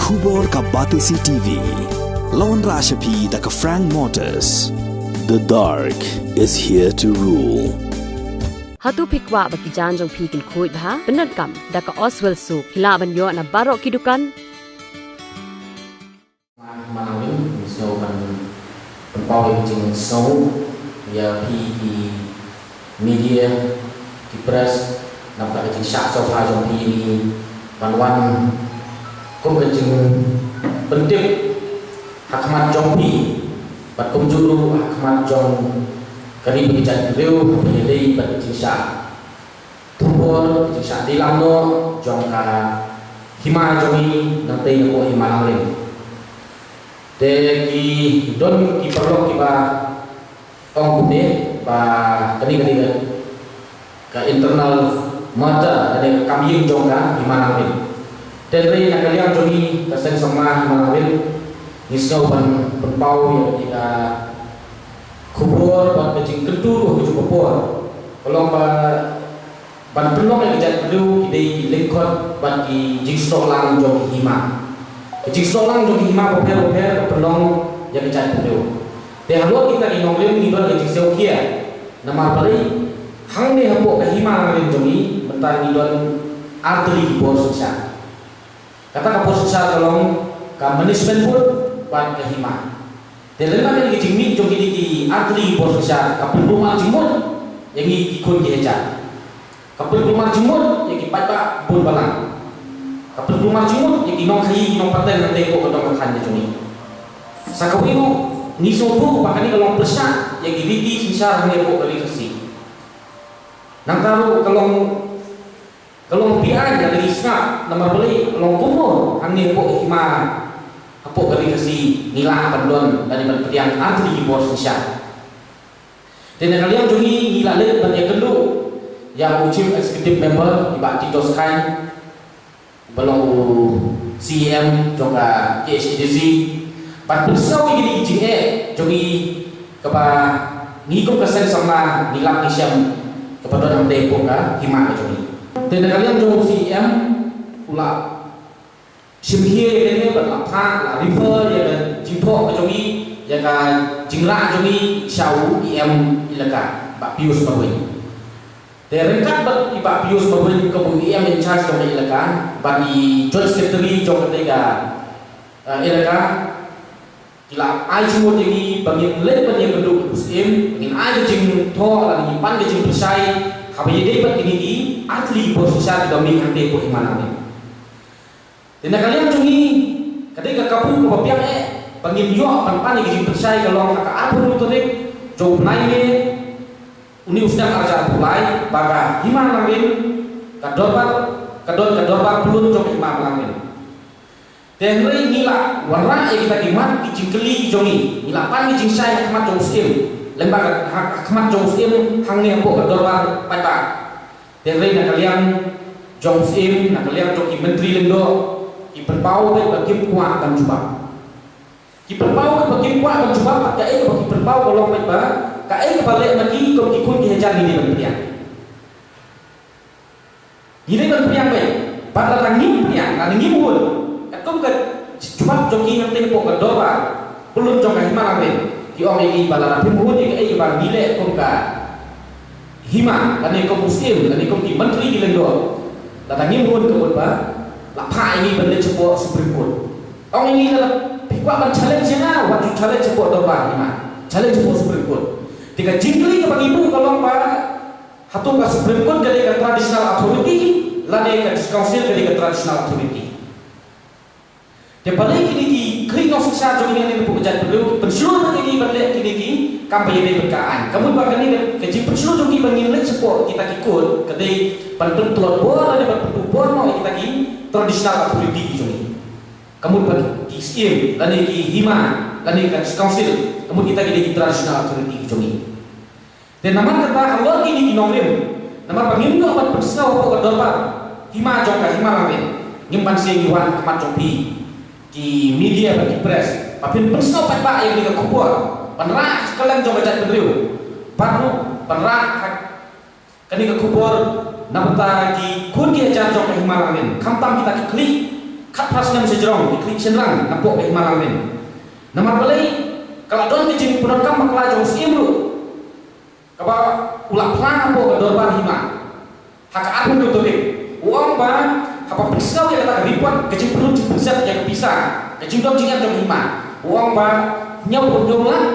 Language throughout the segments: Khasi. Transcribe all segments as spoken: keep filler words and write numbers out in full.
Khubor ka Batesi T V. La wanrah sha phi da ka Frank Motors. The dark is here to rule. Hato phi kwah ba ki jaiñ jong phi kin khuid bha? Pyndonkam da ka Oswell Soap. Phi lah ban ïoh na baroh ki dukan. Mah, mah nangwin, ngi sngew ban pynpaw ïa ka jingsngew ïa phi ki media, ki press, na bynta ka jingshah sngewbha jong phi ïa ngi ban wan kum ka jingpyntip ha khmat jong phi bad kumjuh ruh ha khmat jong ka ri bad ka jaitbynriew, haba ïadei bad ka jingshah thombor, ka jingshah dei lang noh jong ka hima jong ngi, nangtei napoh Hima Langrin. Te ki don ki paralok kiba ong kumne ba kane ka dei ka internal matter, kane ka kam ïing jong ka Hima Langrin. Te hynrei na ka liang jong ngi ka Seng Samla Hima Langrin, ngi sngew ban pynpaw ïa kane ka khubor bad ka jingkyntu ruh ha kajuh ka por. Ka long ba ban pynlong ïa ka jaitbynriew ki dei ki lyngkot bad ki jingsnoh lang jong ki hima. Ki jingsnoh lang jong ki hima bapher bapher ka pynlong ïa ka jaitbynriew. Te halor kita ki nongrim ngi don ka jingsngewkhia. Namar balei? Hangne hapoh ka Hima Langrin jong ngi mynta ngi don artylli ki bor synshar. Kata ka bor synshar ka long ka management board bad ka hima. Te lem bad kane ka jingmih jong kine ki artylli ki bor synshar ka pynkulmar jingmut ïa ngi ki khun ki hajar. Ka pynkulmar jingmut ïa ki paidbah bun balang. Ka pynkulmar jingmut ïa ki nongkhaii ki nongpateng hangtei hapoh ka dong ka thaiñ ka jong ngi. Sa kawei ruh ngi sngewthuh ba kane ka long pyrshah ïa ki riti synshar hangne hapoh ka ri Khasi. Nangta ruh ka long Ka long beaiñ lada ngi sngap, namar balei ka long kumno hangne hapoh ka hima, hapoh ka ri Khasi ngi lah ban don lane ban pdiang artylli ki bor synshar. Te na ka liang jong ngi ngi la leit ban ïakynduh ïa u Chief Executive Member, i Bah Titoskhain, ba long u C E M jong ka K H A D C, ban pynsngew ïa kine ki jingeh jong ngi kaba ngi kum ka Seng Samla ngi lap ngi shem kaba don hangtei hapoh ka hima ka jong ngi. Te na ka liang jong u C E M u la shim khia ïa kane bad la phah, la refer ïa ka jingthoh ka jong ngi, ïa ka jingrah jong ngi sha u E M elaka, Bah Pius Marwein. Te ryngkat bad i Bah Pius Marwein kum u E M in charge jong ka elaka bad i Joint Secretary jong katei ka, eh, elaka, ki la ai jingmut ïa ngi ba ngin leit ban ïakynduh ïa u Syiem, ba ngin ai ka jingthoh lane ngin pan ka jingpynshai haba ïadei bad kine ki artylli ki bor synshar kiba mih hangtei hapoh Hima Langrin. Te na ka liang jong ngi ka dei ka kabu kaba biang eh ba ngin ïoh ban pan ïa ka jingpynshai ka long ha ka arphew hynriew tarik jong u bnai May une u snem ar hajar arphew lai, ba ka Hima Langrin ka dorbar, ka don ka dorbar pyllun jong ka Hima Langrin. Te hynrei ngi la wanrah ïa kita ki mat ki jingkylli jong ngi, ngi la pan ki jingshai ha khmat jong u Syiem, lem bad ha, ha khmat jong u Syiem hangne hapoh ka dorbar paidbah. Te hynrei na ka liang jong u Syiem, na ka liang jong ki Myntri Lyngdoh, ki pynpaw beit ba kim kwah ban jubab. Ki pynpaw beit ba kim kwah ban jubab, bad kaei kaba ki pynpaw ka long beit ba kaei kaba leh ma ki kum ki khun ki hajar ngi dei ban pdiang. Ngi dei ban pdiang beit, bad lada ngim pdiang, lada ngim hun, katkum ka jubab jong ki hangtei hapoh ka dorbar pyllun jong ka Hima Langrin, ki ong ïa ngi ba lada phim hun ïa kaei kaba ngi leh kum ka hima, lane kum u Syiem, lane kum ki Myntri ki Lyngdoh, lada ngim hun ka mut ba la phah ïa ngi ban leit shapoh Supreme Court. Ong ïa ngi lada phi kwah ban challenge ïa nga, wat ju challenge shapoh dorbar hima, challenge shapoh Supreme Court. Te ka jingkylli kaba ngi buh ka long ba hato ka Supreme Court ka dei ka traditional authority lane ka District Council ka dei ka traditional authority? Te balei kine ki khlieh nongsynshar jong ngi hangne hapoh ka jaitbynriew ki pynshlur ïa ngi ban leh kine ki kam ba ïadei bad ka aiñ? Ka mut ba kane ka, ka jingpynshlur jong ki ba ngin leit shapoh kita ki court ka dei ban pyntlot bor lane ban pynduh bor noh ïa kita ki traditional authority ki jong ngi. Ka mut ba ki Syiem lane ki hima lane ka District Council, ka mut kita ki dei ki traditional authority ki jong ngi. Te namar kata halor kine ki nongrim, namar ba ngim ïoh ban pynsngew hapoh ka dorbar hima jong ka Hima Langrin, ngim banse ngi wan ha khmat jong phi ki media bad ki press ba phin pynsngew paidbah ïa kane ka khubor, ban rah ha kylleng jong ka jaitbynriew, bad ruh ban rah ha kane ka khubor na bynta ki khun ki hajar jong ka Hima Langrin, khamtam kita ki khlieh khatphra snem sha jrong, ki khlieh shynrang napoh ka Hima Langrin. Namar balei, ka la don ka jingpyndonkam bakla jong u Syiem ruh, kaba u la phla hapoh ka dorbar hima ha ka arphew hynriew tarik. U ong ba haba pynsngew ïa kata ka report, ka jingpynlut jingpynsep ïa ka pisa, ka jingdon jingem jong ka hima, u ong ba hynñiewphew hynñiew lak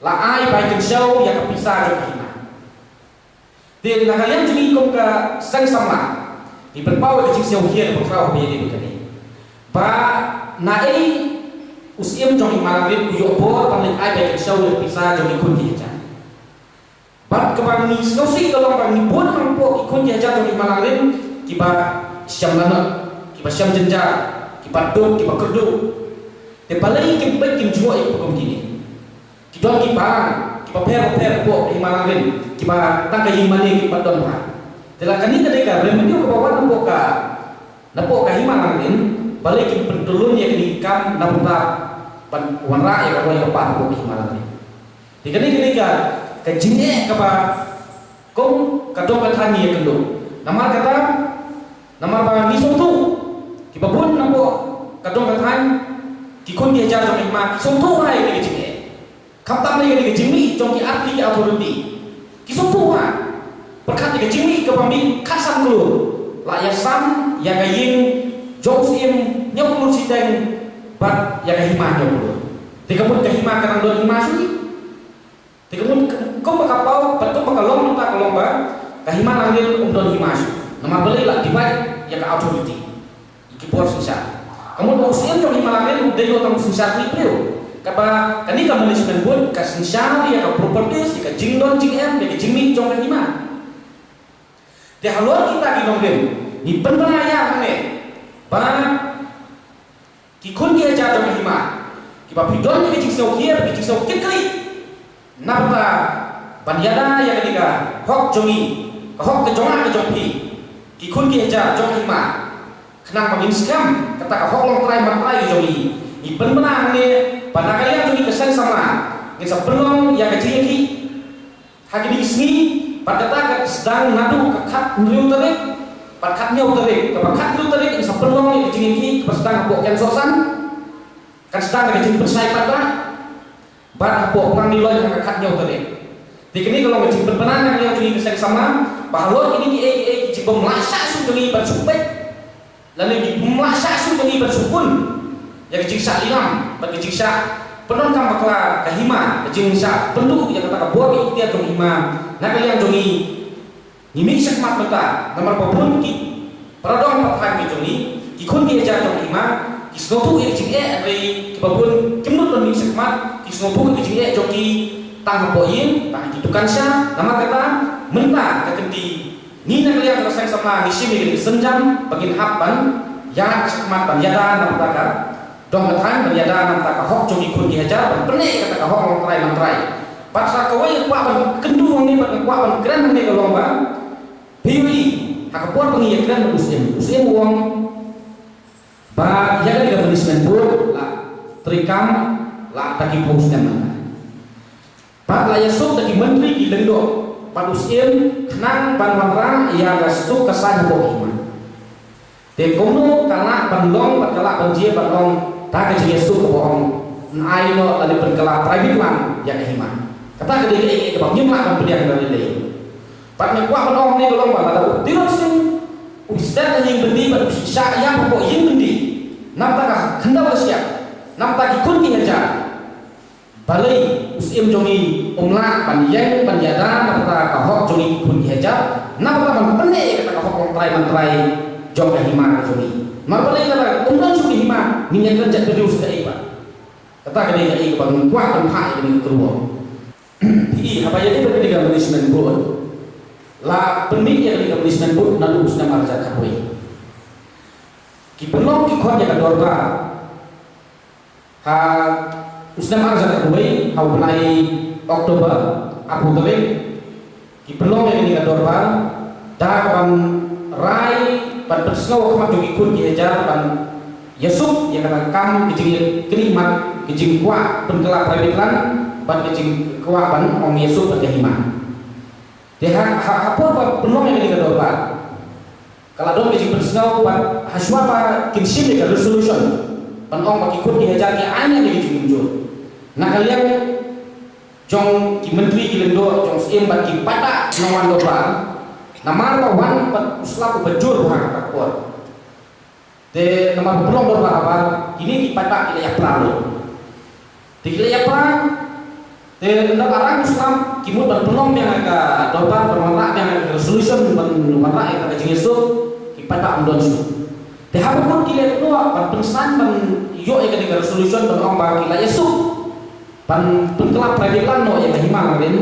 la ai bai kynshew ïa ka pisa jong ka hima. Te na ka liang jong ngi kum ka seng samla, ngi pynpaw ïa ka jingsngewkhia kaba khraw ba ïadei bad kane, ba naei u Syiem jong ka Hima Langrin u ïoh bor ban leit ai bai kynshew ïa ka pisa jong ki khun ki hajar. Bad kaba ngi sngewsih ka long ba ngi bun nangpoh ki khun ki hajar jong ka Hima Langrin kiba shem lanot, kiba shem jynjar, kiba duk, kiba kyrduh. Te balei kim peit kim jngoh ïa kiba kum kine? Ki don ki balang kiba pher bapher hapoh ka Hima Langrin, kiba tang ka ïing mane kim pat don bha. Te la kane ka dei ka revenue kaba wan napoh ka, napoh ka Hima Langrin, balei kim pyntylun ïa kine ki kam na bynta ban wanrah ïa ka roi ka par hapoh ka Hima Langrin? Te kane ka dei ka, ka jingeh kaba kum ka dong ka thaiñ ngi ïakynduh. Namar kata, namar ba ngi sngewthuh, kiba bun napoh ka dong ka thaiñ, ki khun ki hajar jong ka hima ki sngewthuh bha ïa kane ka jingeh. Khamtam ïa kane ka jingmih jong ki artylli ki authority, ki sngewthuh bha. Pyrkhat ïa ka jingmih kaba mih khatsan klur, la ïasam ïa ka ïing jong u Syiem hynñiew klur shiteng bad ïa ka hima hynñiew klur. Te ka mut ka hima ka dang don hima shuh. Te ka mut kumba ka paw bad kumba ka long mynta ka long ba ka Hima Langrin um don hima shuh. Namar balei? La divide ïa ka authority, ïa ki bor synshar. Ka mut ba u Syiem jong ka Hima Langrin u dei noh tang u synshar kli briew, katba kane ka management board ka synshar ïa ka properties, ïa ka jingdon jingem, ïa ka jingmih jong ka hima. Te halor kita ki nongrim, ngi pynbna ïa hangne ba ki khun ki hajar jong ka hima, kiba phi don ïa ka jingsngewkhia, ka jingsngew kit kali, na bynta ban ïada ïa kane ka hok jong ngi, ka hok ka jong nga ka jong phi, ki khun ki hajar jong ka hima, khnang ba ngin skhem kata ka hok longtrai mantrai ka jong ngi, ngi pynbna hangne ba na ka liang jong ngi ka seng samla, ngin sa pynlong ïa ka jingïakhih ha kine ki sngi, bad kata ka sdang naduh ka khathynriew tarik bad khathynñiew tarik. Kaba khathynriew tarik kan sa pynlong ïa ka jingïakhih kaba sdang hapoh Kynsohsan, kan sdang da ka jingpynshai paidbah, bad hapoh Plang Niloi ha ka khathynñiew tarik. Te kane ka long ka jingpynbna na ka liang jong ngi ka seng samla, ba halor kine kiei kiei ki jingbym lah shah shuh jong ngi ban shu peit, lane ki bym lah shah shuh jong ngi ban shu khun ïa ka jingshah lyngkhuh bad ka jingshah pyndonkam bakla ka hima, ka jingshah pynduh ïa kata ka bor ka iktiar jong ka hima. Na ka liang jong ngi, ngi mih shakhmat mynta namar ba bun ki para dong para thaiñ ki jong ngi, ki khun ki hajar jong ka hima, ki sngewthuh ïa ka jingeh, hynrei kiba bun kim nud ban mih shakhmat, ki sngewthuh ïa ka jingeh jong ki tang hapoh ïing, tang ha ki dukan sha. Namar kata mynta ka kynti, ngi na ka liang ka seng samla ngi shim ïa kane ka sienjam ba ngin hap ban ïaid shakhmat ban ïada na bynta ka dong ka thaiñ, ban ïada na bynta ka hok jong ki khun ki hajar, ban pynneh ïa kata ka hok longtrai mantrai. Bad sa kawei nga kwah ban kyntu hangne bad nga kwah ban kren hangne ka long ba, phi ïohi, ha ka por ba ngi ïakren bad u Syiem, u Syiem u ong ba ïa kane ka management board la treikam la da ki phew snem mynta. Bad la ïasuk da ki myntri ki lyngdoh bad u Syiem khnang ban wanrah ïa ka suk ka saiñ hapoh ka hima. Te kumno ka lah ban long bad ka lah ban jia ban long da ka jingïasuk kaba ong, yn ai noh lane pynkylla private land ïa ka hima? Kata ka dei kaei kaei kaba ngim lah ban pdiang da lei lei. Bad nga kwah ban ong hangne ka long ba lada u Tirot Sing u set ha ïing byndi bad u shah ïap hapoh ïing byndi na bynta ka khyndew ka shyiap, na bynta ki khun ki hajar, balei u Syiem jong ngi um lah ban ïeng ban ïada na bynta ka hok jong ngi ki khun ki hajar, na bynta ban pynneh ïa kata ka hok longtrai mantrai jong ka hima ka jong ngi? Namar balei lada um don shuh ka hima ngin ïakren jait briew sa kaei pat? Kata ka dei kaei kaba nga kwah ban phah ïa kane ka kyrwoh. Phi i, haba ïadei bad kane ka management board, la pynmih ïa kane ka management board naduh u snem ar hajar khatwei. Ki pynlong ki khot ïa ka dorbar ha u snem ar hajar khatwei, ha u bnai October, arphew tarik, ki pynlong ïa kane ka dorbar da ka ban rai ban pynsngew ha khmat jong ki khun ki hajar ban ïasuk ïa kata ka kam ka jingïakynduh mat, ka jingkwah pynkylla private land bad ka jingkwah ban ong ïasuk bad ka hima. Te ha, ha, ha por ba pynlong ïa kane ka dorbar, Ka la don ka jingpynsngew bad hashwa ba kin shim ïa ka resolution ban ong ba ki khun ki hajar ki ai ïa ka jingmynjur na ka liang jong ki myntri, ki lyngdoh jong u Syiem bad ki paidbah na wan dorbar. Namar ba wan bad u slap uba jur ha kata ka por. Te namar ba pynlong dorbar habar, kine ki paidbah ki la ïapra lut. Te ki la ïapra, te ynda la rang u slap ki mut ban pynlong biang ïa ka dorbar, ban wanrah biang ïa ka resolution, ban wanrah ïa ka jingïasuk, ki paidbah ym don shuh. Te haba mut ki leh kumno ban pynsan ban ïoh ïa kane ka resolution ban ong ba ki la ïasuk ban pynkylla private land noh ïa ka hima Langrin,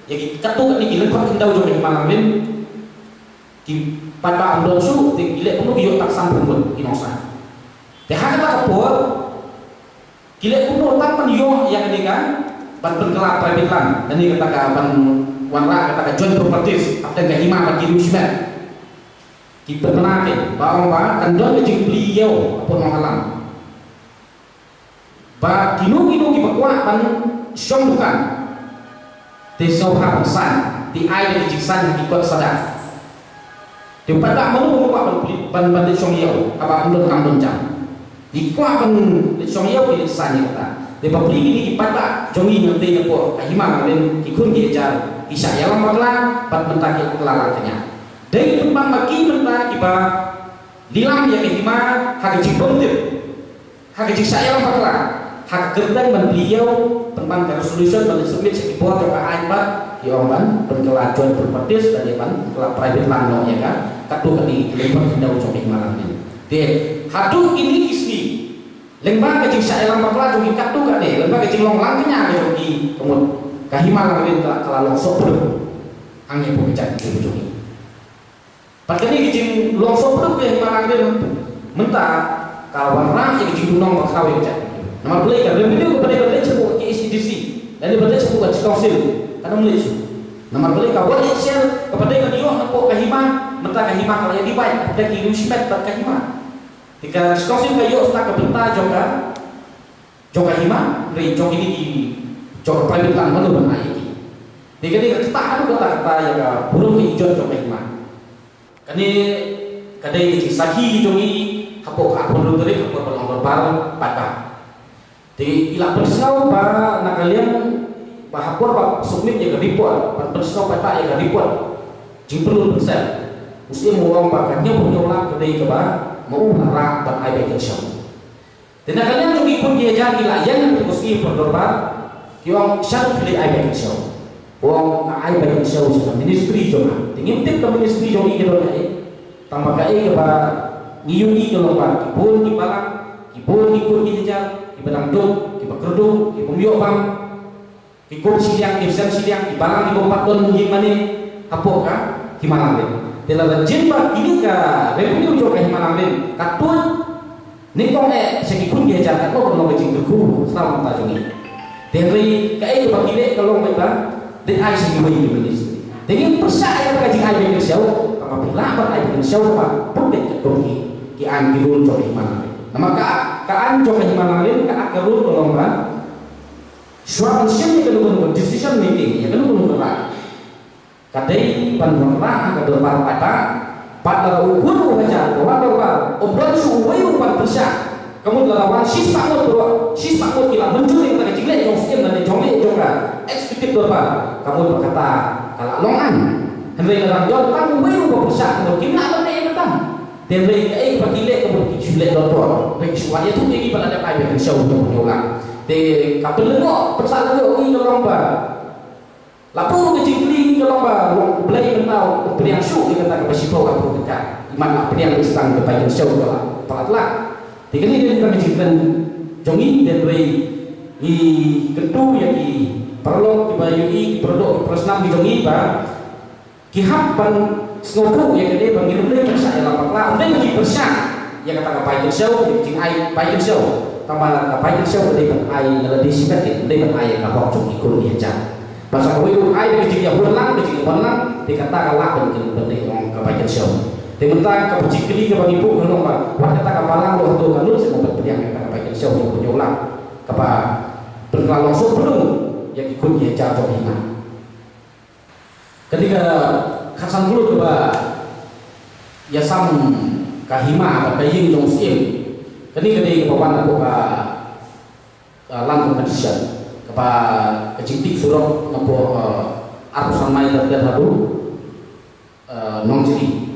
ïa ki katto katne ki lyngkot khyndew jong ka hima Langrin. Ki paidbah ym don shuh, te ki leh kumno, ki ïoh tang sanphew ngut ki nongshah. Te ha kata ka por ki leh kumno tang ban ïoh ïa kane ka ban pynkylla private land, kane kata ka ban wanrah kata ka joint properties hapdeng ka hima bad ki riew shimet. Ki pynbna kein ba ong ba kan don ka jingplie ïew hapoh Nonghalam. Ba kino kino kiba kwah ban shong dukan, te sngewbha ban sign, te ai da ka jingsign ha ki kot sada. Te u paidbah mano ba kwah ban plie, ban, ban leit shong ïew haba ym don kam don jam? Ki kwah ban leit shong ïew ki leit sign ïa kata. Te bapli kine ki paidbah jong ngi hangtei napoh ka hima Langrin, ki khun ki hajar, ki shah ïalam bakla bad mynta ki la kylla lang kñia. Dei pynban ma ki mynta kiba lilam ïa ka hima ha ka jingbymtip, ha ka jingshah ïalam bakla, ha ka kyrteng ban plie ïew, pynban ka resolution ban submit sha ki bor jong ka aiñ bad ki ong ban pynkylla joint properties lane ban pynkylla private land noh ïa ka katto katne ki lyngkot khyndew jong ka hima Langrin. Te haduh kine ki sngi, lyngba ka jingshah ïalam bakla jong ki katto katne, lyngba ka jinglong lang kñia ka jong ki, ka mut ka hima Langrin ka la, ka la long sohpdem hangne hapoh ka jaitbynriew jong ngi. Bad kane ka jinglong sohpdem ka hima Langrin mynta ka wanrah ïa ka jingduna ba khraw ïa ka jaitbynriew. Namar balei? Ka revenue kaba dei ban leit shapoh ka K H A D C lane ban leit shapoh ka District Council kan ym leit shuh. Namar balei? Ka wages share kaba dei ban ïoh napoh ka hima, mynta ka hima ka la ïa divide hapdeng ki riew shimet bad ka hima. Te ka District Council ka ïoh shuh ka bynta jong ka, jong ka hima, hynrei jong kine ki, jong ka private land mano ban ai ïa ki? Te kane ka ktah haduh katta katta ïa ka burom ka ijot jong ka hima. Kane ka dei ka jingsakhi jong ngi hapoh ka arphew hynriew tarik, hapoh ka long dorbar paidbah. Te ngi la pynsngew ba na ka liang ba ha por ba submit ïa ka report, ban pynsngew paidbah ïa ka report jingpynlut pynsem, u Syiem u ong ba ka hynñiewphew hynñiew lak ka dei kaba ma u la rah ban ai bai kynshew. Te na ka liang jong ki khun ki hajar ki la ïeng ha ka sngi por dorbar, ki ong, "Shano phi leit ai bai kynshew?" U ong, "Nga ai bai kynshew sha ka ministry jong nga." Te ngim tip ka ministry jong ngi ka don haei. Tang ba kaei kaba ngi ïohi ka long ba ki bun ki balang, ki bun ki khun ki hajar kiba dang duk, kiba kyrduh, ki bym ïoh bam. Ki khun shiliang, ki sem shiliang, ki balang kiba ym pat don ïing mane hapoh ka hima Langrin. Te lada jin ba kine ka revenue jong ka hima Langrin ka tuid nyngkong eh sha ki khun ki hajar, katno kan long ka jingkyrkhu khraw mynta jong ngi. Te hynrei kaei kaba ki leh ka long ba dei ai sha kiwei ki ministry. Te ngin pyrshah ïa ka jingai bai kynshew, tang ba phi lah ban ai bai kynshew ba pynbeit katkum ki, ki aiñ ki rule jong ka hima Langrin. Namar ka, ka aiñ jong ka hima Langrin, ka akt ka rule ka long ba shuwa ban shim ïa kano kano ka decision making, ïa kano kano ka rai, ka dei ban wanrah ha ka dorbar paidbah. Bad lada u khun u hajar ba wan dorbar um don shuh uwei u ban pyrshah, ka mut lada wan shispah ngut baroh, shispah ngut ki la mynjur ïa kata ka jingleh jong u Syiem lane jong leh jong ka executive dorbar, ka mut ba kata ka la long aiñ. Hynrei lada don tang uwei u ba pyrshah, ka mut kim lah ban leh ïa kata. Te hynrei kaei ba ki leh, ka mut ki shu leh don bor, hynrei ki shu wad ïathuh ïa ngi ba la dep ai bai kynshew hynñiewphew hynñiew lak. Te ka pynlyngngoh, pynsah lyngngoh ngi ka long ba la buh ka jingkylli ngi ka long ba, long U Blei mynta um pdiang shuh ïa kata kaba shiphew arphew tyngka. Imat la pdiang ïa tang ka bai kynshew ka la palat lak. Te kane ka dei tang ka jingkren jong ngi, te hynrei ngi kyntu ïa ki paralok kiba ïohi, ki paradoh, ki parasnam ki jong ngi ba ki hap ban sngewthuh ïa kane ba ngim dei ban shah ïalam bakla, ym dei ban pyrshah ïa kata ka bai kynshew, ïa ka jingai bai kynshew. Tang ba ka bai kynshew ka dei ban ai na lade shimet, ym dei ban ai ïa ka hok jong ki khun ki hajar. Bad sa kawei ruh ai da ka jingïahunlang, ka jingïabonlang, te kata ka lah ban kin, ban dei ong ka bai kynshew. Te mynta ka jingkylli kaba ngi buh ka long ba wat kata ka balang ruh hato ka lut seh ban pdiang ïa kata ka bai kynshew hynñiewphew hynñiew lak kaba pynkylla long sohpdem ïa ki khun ki hajar jong ka hima. Kane ka khatsan klur kaba ïasam ka hima bad ka ïing jong u Syiem. Kane ka dei kaba wan hapoh ka, ka land compensation, kaba ka jingtip surok napoh, eh, arphew san mile ter ter haduh, eh, Nongjri.